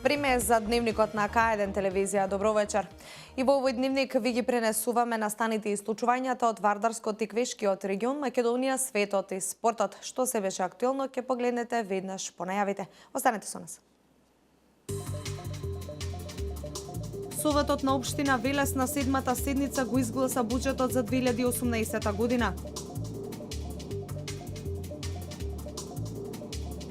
Време за дневникот на К1 телевизија. Добро вечер. И во овој дневник ви ги пренесуваме настаните и случувањата од Вардарскот и Квешкиот регион, Македонија, светот и спортот. Што се беше актуелно, ќе погледнете веднаш по најавите. Останете со нас. Советот на општина Велес на 7-та седница го изгласа буџетот за 2018 година.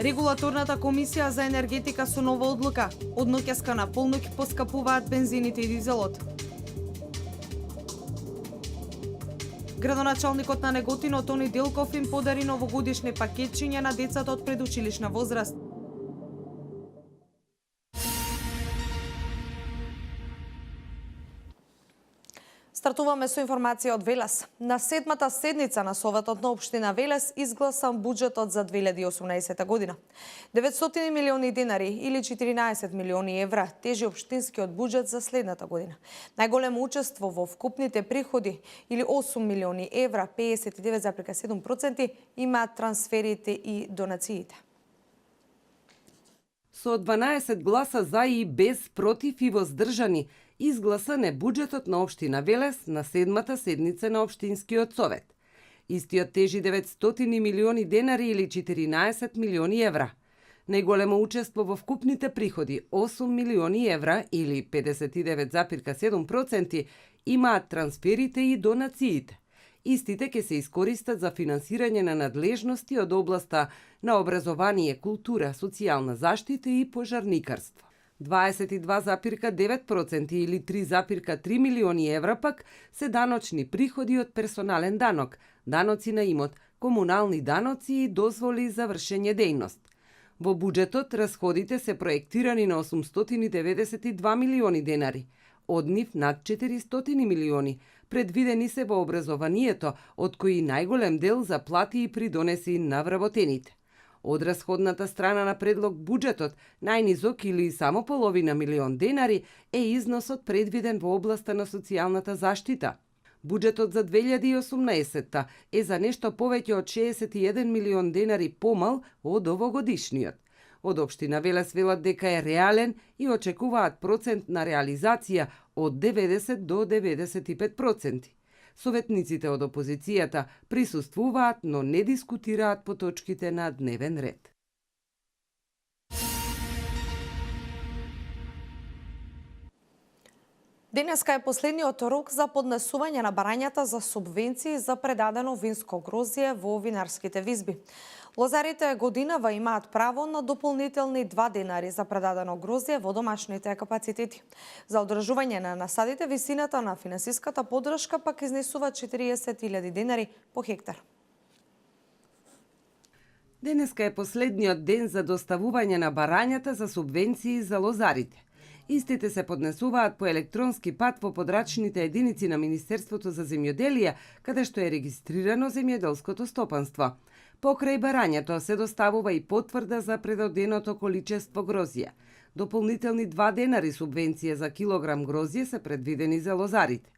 Регулаторната комисија за енергетика со нова одлука. Од ноќеска на полноќ поскапуваат бензините и дизелот. Градоначалникот на Неготино Тони Делков им подари новогодишни пакетчиња на децата од предучилишна возраст. Стартуваме со информација од Велес. На 7-та седница на Советот на општина Велес изгласан буџетот за 2018 година. 900 милиони денари или 14 милиони евра тежи општинскиот буџет за следната година. Најголемо учество во вкупните приходи или 8 милиони евра, 59,7% имаат трансферите и донациите. Со 12 гласа за и без против и воздржани, изгласан е буџетот на општина Велес на 7-та седница на општинскиот совет. Истиот тежи 900 милиони денари или 14 милиони евра. Најголемо учество во вкупните приходи 8 милиони евра или 59,7% имаат трансферите и донациите. Истите ќе се искористат за финансирање на надлежности од областа на образование, култура, социјална заштита и пожарникарство. 22,9% или 3,3 милиони евра пак се даночни приходи од персонален данок, даноци на имот, комунални даноци и дозволи за вршење дејност. Во буџетот расходите се проектирани на 892 милиони денари, од нив над 400 милиони предвидени се во образованието, од кои најголем дел за плати и придонеси на вработените. Од расходната страна на предлог буџетот, најнизок или само половина милион денари е износот предвиден во областа на социјалната заштита. Буџетот за 2018 е за нешто повеќе од 61 милион денари помал од овогодишниот. Од општина Велес велат дека е реален и очекуваат процент на реализација од 90 до 95%. Советниците од опозицијата присуствуваат, но не дискутираат по точките на дневен ред. Денеска е последниот рок за поднесување на барањата за субвенции за предадено винско грозје во винарските визби. Лозарите годинава имаат право на дополнителни 2 денари за предадено грозје во домашните капацитети. За одржување на насадите, висината на финансиската поддршка пак изнесува 40.000 денари по хектар. Денеска е последниот ден за доставување на барањата за субвенции за лозарите. Истите се поднесуваат по електронски пат во подрачните единици на Министерството за земјоделие, каде што е регистрирано земјоделското стопанство. Покрај барањето се доставува и потврда за предоденото количество грозје. Дополнителни 2 денари субвенција за килограм грозје се предвидени за лозарите.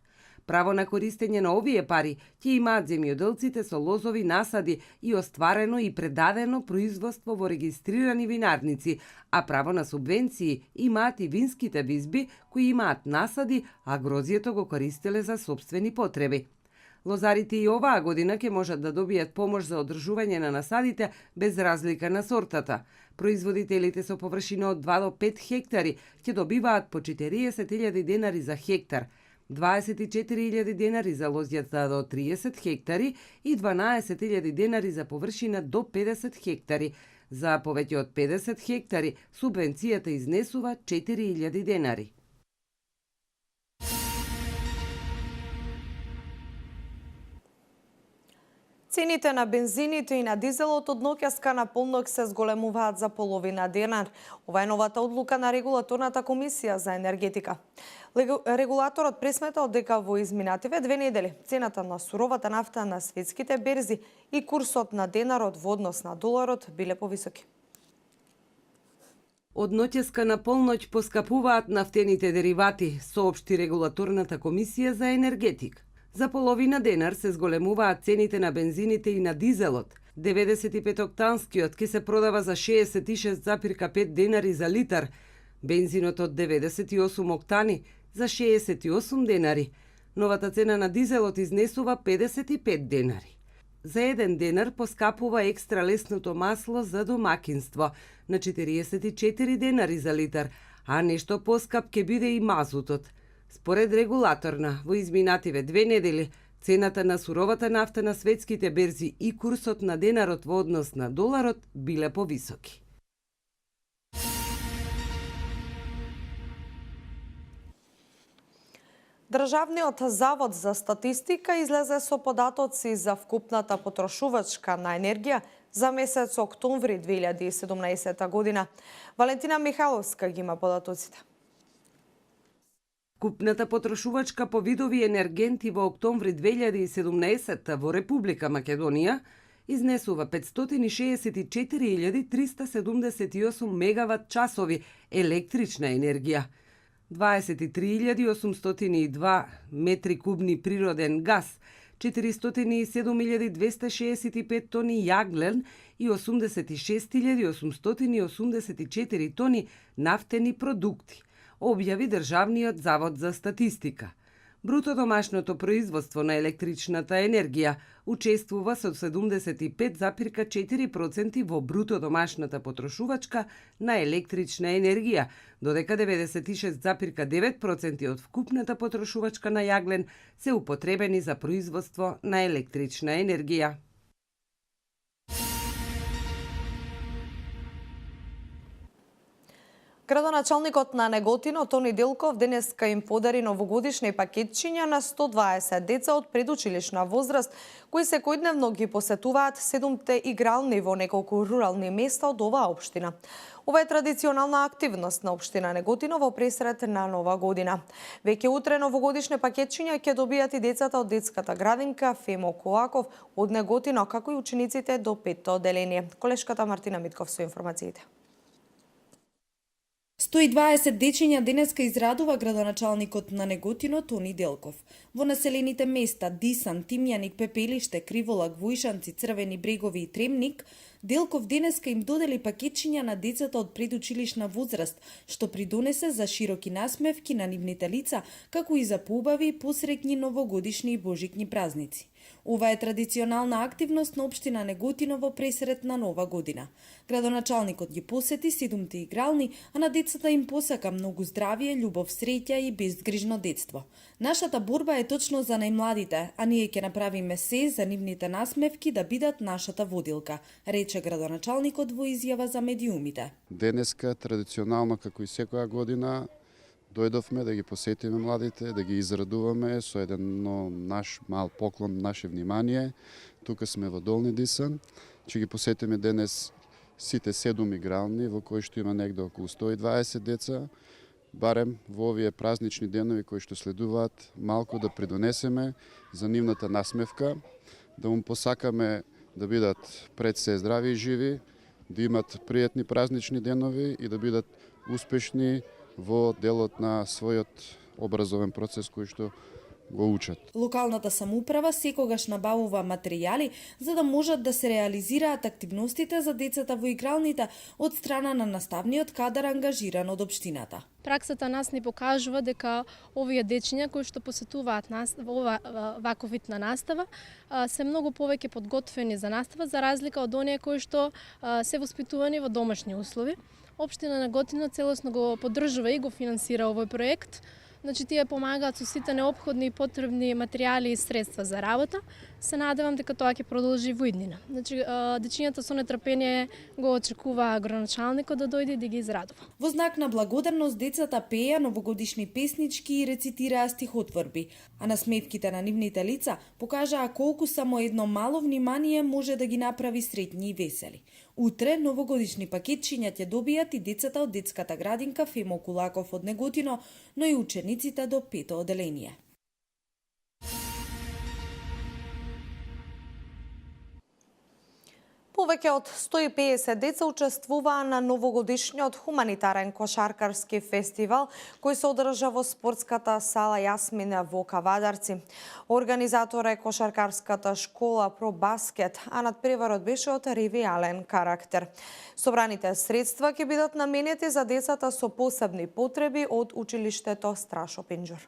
Право на користење на овие пари ќе имаат земјоделците со лозови насади и остварено и предадено производство во регистрирани винарници, а право на субвенции имаат и винските визби кои имаат насади, а грозјето го користеле за собствени потреби. Лозарите и оваа година ќе можат да добијат помош за одржување на насадите без разлика на сортата. Производителите со површина од 2 до 5 хектари ќе добиваат по 40.000 денари за хектар, 24.000 денари за лозјата до 30 хектари и 12.000 денари за површина до 50 хектари. За повеќе од 50 хектари субвенцијата изнесува 4.000 денари. Цените на бензините и на дизелот од ноќеска на полнок се зголемуваат за половина денар. Ова е новата одлука на Регулаторната комисија за енергетика. Регулаторот пресметал дека во изминативе 2 недели цената на суровата нафта на светските берзи и курсот на денарот во однос на доларот биле повисоки. Од ноќеска на полноќ поскапуваат нафтените деривати, соопшти Регулаторната комисија за енергетика. За половина денар се зголемуваат цените на бензините и на дизелот. 95-октанскиот ќе се продава за 66,5 денари за литар, бензинот од 98 октани за 68 денари. Новата цена на дизелот изнесува 55 денари. За 1 денар поскапува екстра лесното масло за домакинство на 44 денари за литар, а нешто поскап ќе биде и мазутот. Според регулаторна, во изминативе 2 недели, цената на суровата нафта на светските берзи и курсот на денарот во однос на доларот биле повисоки. Државниот завод за статистика излезе со податоци за вкупната потрошувачка на енергија за месец октомври 2017 година. Валентина Михайловска ги има податоците. Купната потрошувачка по видови енергенти во октомври 2017 во Република Македонија изнесува 564.378 мегават часови електрична енергија, 23.802 метри кубни природен газ, 407.265 тони јаглен и 86.884 тони нафтени продукти, објави Државниот завод за статистика. Бруто домашното производство на електричната енергија учествува со 75,4% во бруто домашната потрошувачка на електрична енергија, додека 96,9% од вкупната потрошувачка на јаглен се употребени за производство на електрична енергија. Градоначалникот на Неготино Тони Делков денеска им подари новогодишни пакетчиња на 120 деца од предучилишна возраст, кои секојдневно ги посетуваат 7 игрални во неколку рурални места од оваа општина. Ова е традиционална активност на општина Неготино во пресрет на Нова година. Веќе утре новогодишни пакетчиња ќе добијат и децата од детската градинка Фемо Колаков од Неготино, како и учениците до 5-то одделение. Колешката Мартина Митков со информациите. 120 дечиња денеска израдува градоначалникот на Неготино Тони Делков. Во населените места Дисан, Тимјаник, Пепелиште, Криволак, Војшанци, Црвени брегови и Тремник, Делков денеска им додели пакетчиња на децата од предучилишна возраст, што придонесе за широки насмевки на нивните лица, како и за поубави и посреќни новогодишни и божикни празници. Ова е традиционална активност на општина Неготино во пресрет на Нова година. Градоначалникот ги посети 7 игрални, а на децата им посака многу здравие, љубов, среќа и безгрижно детство. Нашата борба е точно за најмладите, а ние ќе направиме се за нивните насмевки да бидат нашата водилка, рече градоначалникот во изјава за медиумите. Денеска традиционално како и секоја година дојдовме да ги посетиме младите, да ги израдуваме со еден наш мал поклон, наше внимание. Тука сме во Долни Дисан. Ќе ги посетиме денес сите 7 игрални, во кои што има негде околу 120 деца. Барем во овие празнични денови кои што следуваат, малку да придонесеме за нивната насмевка, да му посакаме да бидат пред се здрави и живи, да имат пријатни празнични денови и да бидат успешни во делот на својот образовен процес кој што го учат. Локалната самоуправа секогаш набавува материјали за да можат да се реализираат активностите за децата во игралните од страна на наставниот кадар ангажиран од општината. Праксата нас ни покажува дека овие дечиња кои што посетуваат ваков вид на настава се многу повеќе подготвени за настава за разлика од оние кои што се воспитувани во домашни услови. Општина Неготино целосно го поддржува и го финансира овој проект. Значи, тие помагаат со сите неопходни и потребни материјали и средства за работа. Се надевам дека тоа ќе продолжи во иднина. Значи, дечињата со нетрпение го очекува градоначалникот да дојде и да ги израдува. Во знак на благодарност децата пееа новогодишни песнички и рецитираа стихотворби, а на сметките на нивните лица покажаа колку само едно мало внимание може да ги направи среќни и весели. Утре новогодишни пакетчиња ќе добијат и децата од детската градинка Фемо Кулаков од Неготино, но и учениците до 5-то одделение. Повеќе Повеќе од 150 деца учествуваа на новогодишниот хуманитарен кошаркарски фестивал кој се одржа во спортската сала Јасмин во Кавадарци. Организатор е кошаркарската школа Про Баскет, а надпреварот беше од ревиален карактер. Собраните средства ќе бидат наменети за децата со посебни потреби од училиштето Страшо Пинџур.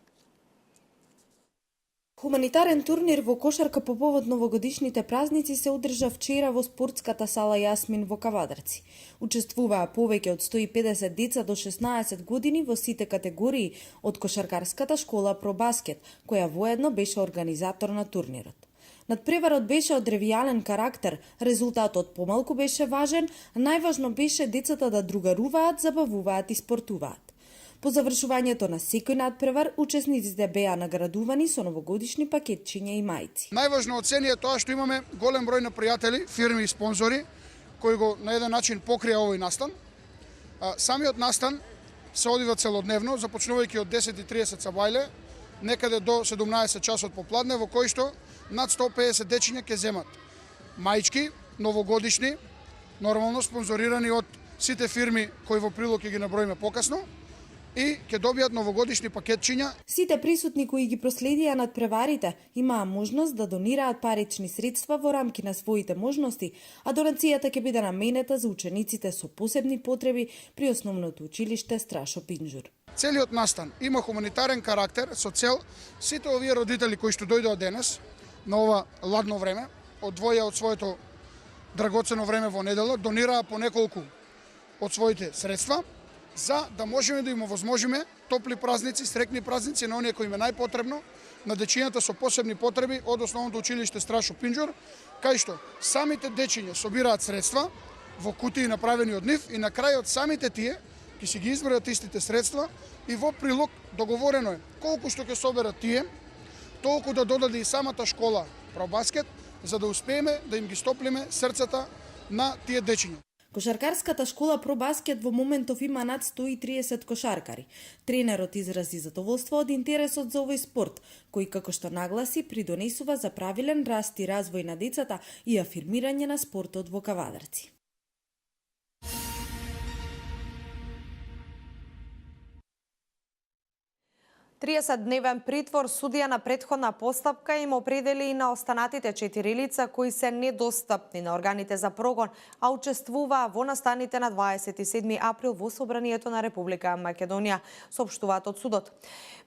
Хуманитарен турнир во кошарка по повод новогодишните празници се одржа вчера во спортската сала Јасмин во Кавадарци. Учествуваа повеќе од 150 деца до 16 години во сите категории од кошаркарската школа Про Баскет, која воедно беше организатор на турнирот. Надпреварот беше од ревиален карактер, резултатот помалку беше важен, а најважно беше децата да другаруваат, забавуваат и спортуваат. По завршувањето на секој надпревар, учесниците беа наградувани со новогодишни пакетчиња и мајци. Најважно од цени е тоа што имаме голем број на пријатели, фирми и спонзори кои го на еден начин покрија овој настан. Самиот настан се одива целодневно, започнувајќи од 10:30 сабајле, некаде до 17 часот попладне, во кој што над 150 дечиња ќе земат маички, новогодишни, нормално спонзорирани од сите фирми кои во прилог ќе ги наброиме покасно, и ќе добијат новогодишни пакетчиња. Сите присутни кои ги проследија надпреварите имаа можност да донираат парични средства во рамки на своите можности, а донацијата ќе биде наменета за учениците со посебни потреби при основното училиште Страшо Пинџур. Целиот настан има хуманитарен карактер со цел сите овие родители кои што дојдоа денес на ова ладно време, одвоја од своето драгоцено време во недела, донираа по неколку од своите средства, за да можеме да им овозможиме топли празници, среќни празници на оние кои им е најпотребно, на дечињата со посебни потреби од основното училиште Страшо Пинџур, кај што самите дечиња собираат средства во кутии направени од нив и на крајот самите тие ќе си ги избројат истите средства и во прилог договорено е колку што ќе соберат тие, толку да додаде и самата школа Про Баскет, за да успееме да им ги стоплиме срцата на тие дечиња. Кошаркарската школа Про Баскет во моментов има над 130 кошаркари. Тренерот изрази задоволство од интересот за овој спорт, кој како што нагласи придонесува за правилен раст и развој на децата и афирмирање на спортот во Кавадарци. Дневен притвор судија на претходна постапка им определи и на останатите 4 лица кои се недостапни на органите за прогон, а учествуваа во настаните на 27 април во Собранието на Република Македонија, соопштуваат од судот.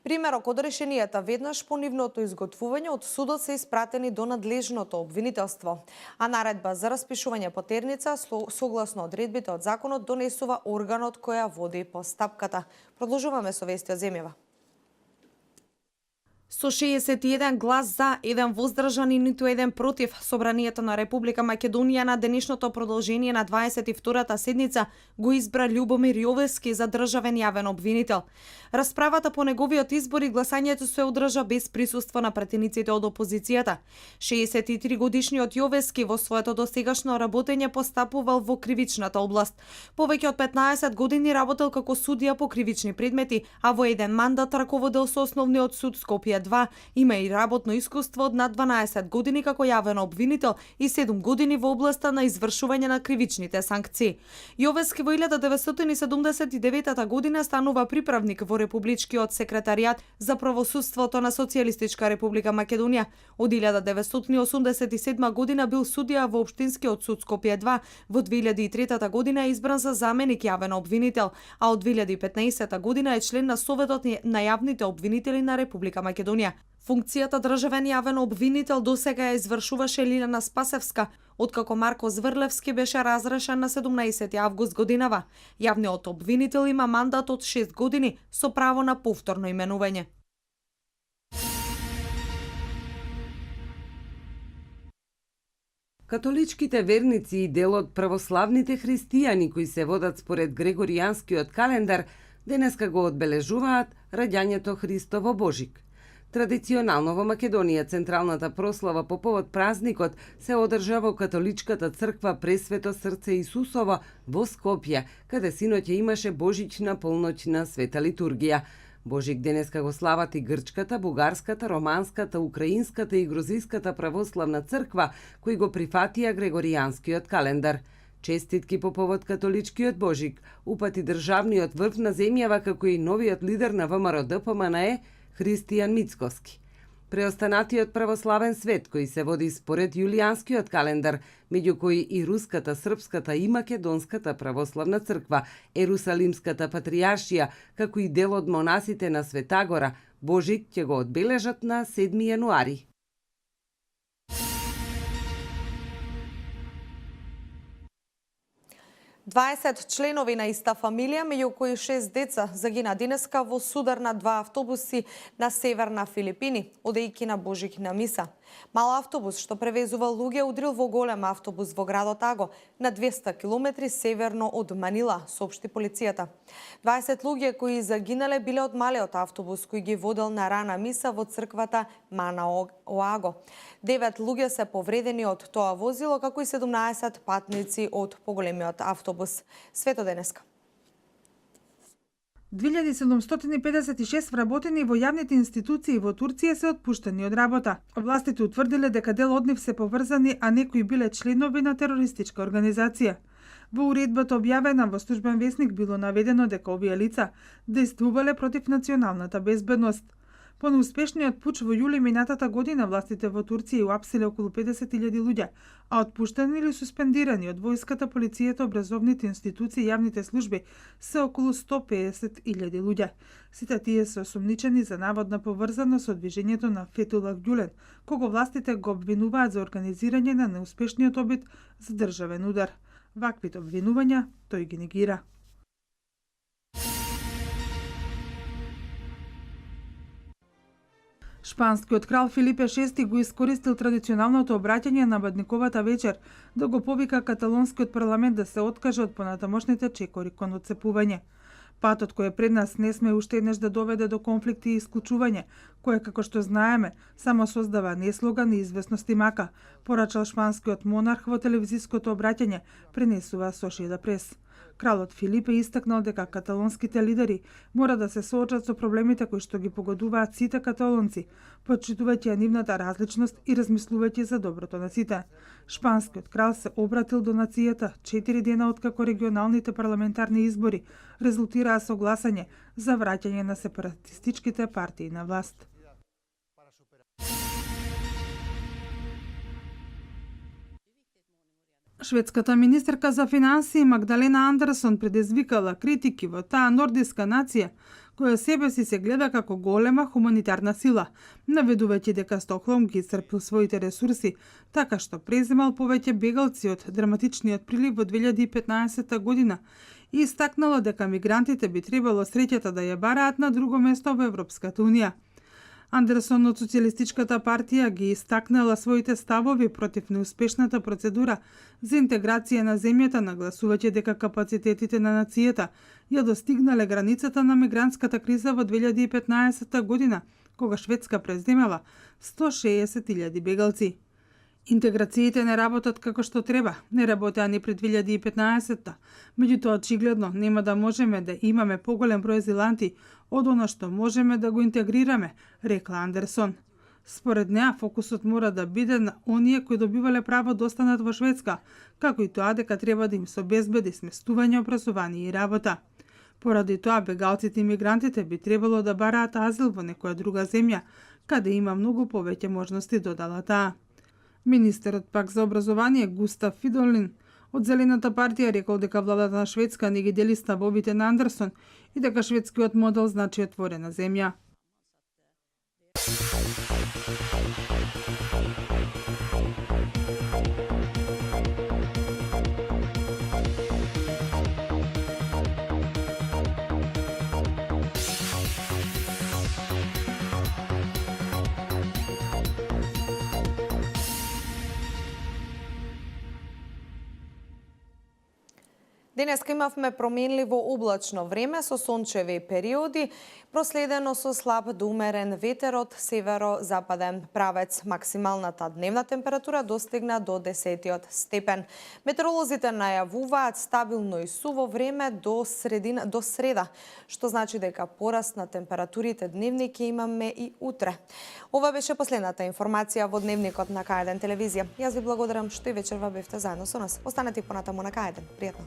Примерок од решенијата веднаш по нивното изготвување од судот се испратени до надлежното обвинителство, а наредба за распишување потерница согласно одредбите од законот донесува органот која води постапката. Продолжуваме со вести од земјава. Со 61 глас за, 1 воздржан и ниту еден против, Собранието на Република Македонија на денешното продолжение на 22-та седница го избра Љубомир Јовески за државен јавен обвинител. Расправата по неговиот избор и гласањето се одржа без присуство на пратениците од опозицијата. 63 годишниот Јовески во своето досегашно работење постапувал во кривичната област. Повеќе од 15 години работел како судија по кривични предмети, а во еден мандат раководел со Основниот суд Скопје 2, има и работно искуство од над 12 години како јавен обвинител и 7 години во областа на извршување на кривичните санкции. Јовески во 1979 година станува приправник во Републичкиот секретаријат за правосудството на Социјалистичка Република Македонија. Од 1987 година бил судија во Општинскиот суд Скопје 2, во 2003 година е избран за заменик јавен обвинител, а од 2015 година е член на Советот на јавните обвинители на Република Македонија. Функцијата државен јавен обвинител досега ја извршуваше Лилјана Спасевска, откако Марко Зврлевски беше разрешен на 17 август годинава. Јавниот обвинител има мандат од 6 години со право на повторно именување. Католичките верници и дел од православните христијани кои се водат според Грегоријанскиот календар денеска го одбележуваат раѓањето Христово Божик. Традиционално во Македонија централната прослава по повод празникот се одржа во католичката црква Пресвето срце Исусово во Скопје, каде синоќа имаше божична полноќна света литургија. Божик денеска го слават и грчката, бугарската, романската, украинската и грузиската православна црква, кои го прифатија Грегоријанскиот календар. Честитки по повод католичкиот Божик упати државниот врв на земјава како и новиот лидер на ВМРО-ДПМНЕ Христијан Мицковски. Преостанатиот православен свет, кој се води според јулијанскиот календар, меѓу кои и руската, српската и македонската православна црква, Ерусалимската патријаршија, како и дел од монасите на Светагора, Божик ќе го одбележат на 7 јануари. Дваесет членови на иста фамилија, меѓу кои 6 деца, загина денеска во судар на 2 автобуси на северна Филипини, одејќи на Божик на миса. Мал автобус што превезува луѓе удрил во голем автобус во градот Аго, на 200 километри северно од Манила, соопшти полицијата. 20 луѓе кои загинале биле од малиот автобус кој ги водел на рана миса во црквата Мана Оаго. 9 луѓе се повредени од тоа возило, како и 17 патници од поголемиот автобус. Свето денеска. 2756 вработени во јавните институции во Турција се отпуштени од работа. Властите утврдиле дека дел од нив се поврзани, а некои биле членови на терористичка организација. Во уредбата објавена во службен весник било наведено дека овие лица дејствувале против националната безбедност. По неуспешниот пуч во јули минатата година властите во Турција уапсиле околу 50.000 луѓе, а отпуштени или суспендирани од војската, полицијата, образовните институции и јавните служби се околу 150.000 луѓе. Сите тие се осумничени за наводна поврзаност со движењето на Фетулах Ѓулен, кого властите го обвинуваат за организирање на неуспешниот обид за државен удар. Ваквите обвинувања тој ги негира. Шпанскиот крал Филипе VI го искористил традиционалното обраќање на бадниковата вечер да го повика каталонскиот парламент да се откаже од понатамошните чекори кон отцепување. Патот кој е пред нас не сме уште еднаш да доведе до конфликти и исклучување, кој, како што знаеме, само создава неслога, неизвестност и мака, порачал шпанскиот монарх во телевизиското обраќање, пренесува Associated Press. Кралот Филипе истакнал дека каталонските лидери мора да се соочат со проблемите кои што ги погодуваат сите каталонци, почитувајќи ја нивната различност и размислувајќи за доброто на сите. Шпанскиот крал се обратил до нацијата 4 дена откако регионалните парламентарни избори резултираа со гласање за враќање на сепаратистичките партии на власт. Шведската министерка за финансии Магдалена Андерсон предизвикала критики во таа нордиска нација, која себе си се гледа како голема хуманитарна сила, наведувајќи дека Стокхолм ги исцрпил своите ресурси, така што преземал повеќе бегалци од драматичниот прилив во 2015 година и истакнала дека мигрантите би требало среќата да ја бараат на друго место во Европската унија. Андерсон од Социјалистичката партија ги истакнала своите ставови против неуспешната процедура за интеграција на земјата, нагласувајќи дека капацитетите на нацијата ја достигнале границата на мигрантската криза во 2015 година, кога Шведска преземала 160.000 бегалци. Интеграциите не работат како што треба, не работеа ни пред 2015-та, меѓутоа очигледно нема да можеме да имаме поголем број азиланти од она што можеме да го интегрираме, рекла Андерсон. Според неа, фокусот мора да биде на оние кои добивале право да останат во Шведска, како и тоа дека треба да им се обезбеди сместување, образование и работа. Поради тоа, бегалците и мигрантите би требало да бараат азил во некоја друга земја, каде има многу повеќе можности, додала таа. Министерот пак за образование Густав Фридолин од Зелената партија рекол дека владата на Шведска не ги дели ставовите на Андерсон и дека шведскиот модел значи отворена земја. Денеска имавме променливо облачно време со сончеви периоди, проследено со слаб до умерен ветер од северо-западен правец. Максималната дневна температура достигна до 10 степен. Метеоролозите најавуваат стабилно и суво време до среда, што значи дека пораст на температурите дневни ќе имаме и утре. Ова беше последната информација во дневникот на К1 телевизија. Јас ви благодарам што и вечерва бевте заедно со нас. Останете понатаму на К1. Пријатно.